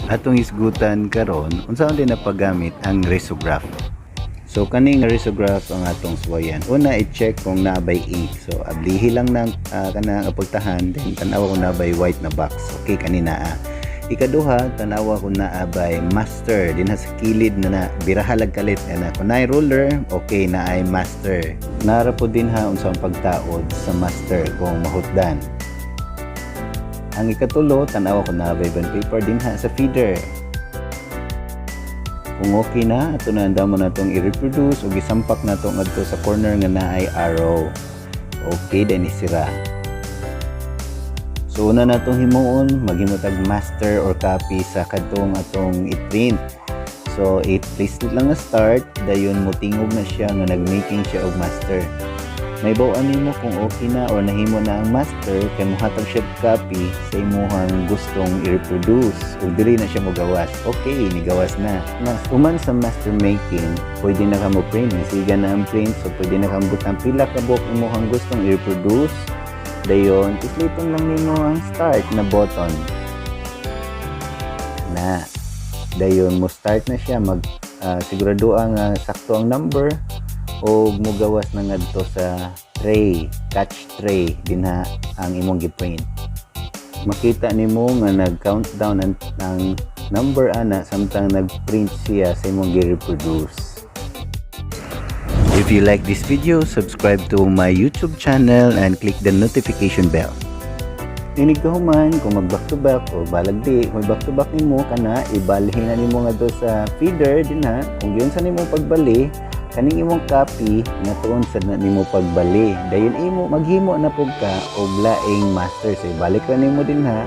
Atong hisgutan karon unsaon din na paggamit ang risograph. So kaning risograph ang atong suwayan. Una, i-check kung naa bay ink. So ablihi lang ng kanang apultahan, then tan-awa kung naa bay white na box. Okay, kani naa. Ikaduha, tan-awa kung naa bay master dinha sa kilid na na biraha lag kalit ana. Kung naay ruler, okay na ay master. Nara po dinha unsa ang pagtaod sa master kung mahutdan. Ang ikatulo, tan-awa kung naa bay bond paper dinha sa feeder. Kung okay na, ato na andamo na itong i-reproduce o gisampak na itong adto sa corner nga naay arrow. Okay, then isira. So una na itong himuon, maghimo tag master or copy sa kadtong atong i-print. So i-place lang na start, dayon motingog na siya nga nag-making siya og master. Mahibaw-an nimo kung okay na or nahimo na ang master kay mohatag siya og copy sa imuhang gustong i-reproduce ug dili na siya mogawas. Okay, nigawas na. Mas human sa master making, pwede na ka mo print. Siga na ang print, so pwede na ka butang pila ka buok imuhang gustong i-reproduce. Dayon, pisliton lang nimo ang start na button. Na. Dayon mo start na siya mag sigurado nga sakto ang number o mugawas na ngadto sa tray, catch tray dinha ang imong gi-print. Makita nimo nga nag-countdown ang number ana samtang nag-print siya sa imong gi-reproduce. If you like this video, subscribe to my YouTube channel and click the notification bell. Inig kahuman, kung mag back to back o balag di, kung back to back nimo kana, ibalhin na nimo ngadto sa feeder dinha. Kung giunsa nimo pagbali, kaning imong copy nga tuon sa na nimo pagbali. Dayon imo maghimo na pud ka og laing master. So ibalik ra nimo dinha,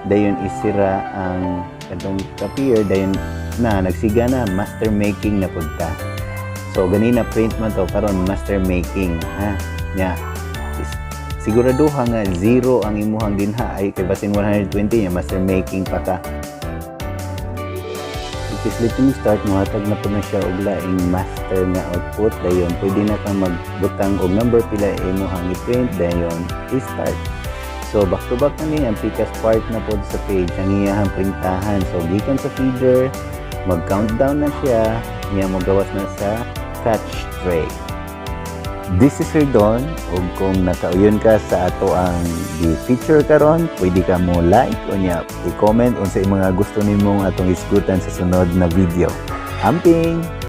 dayon isira ang kadtong copier, dayon na nagsiga na, master making na pud ka. So ganina print man to, karon master making ha. Nya siguraduha nga zero ang imuhang dinha ay kay basin 120 nya master making pa ka. Ipislit mo start, mohatag na po na siya og laing master nga output. Dayon pwede na kang magbutang og number pila imuhang i-print, dayon i-start. So back to back na ni ang pikas part na pod sa page ang iyahang printahan. So gikan sa feeder, mag countdown na siya niya, mogawas na sa catch tray. This is Sir Don, ug kung nakauyon ka sa ato ang gi-feature karon, pwede ka mo like unya i-comment unsay mga gusto nimong atong isgutan sa sunod na video. Amping!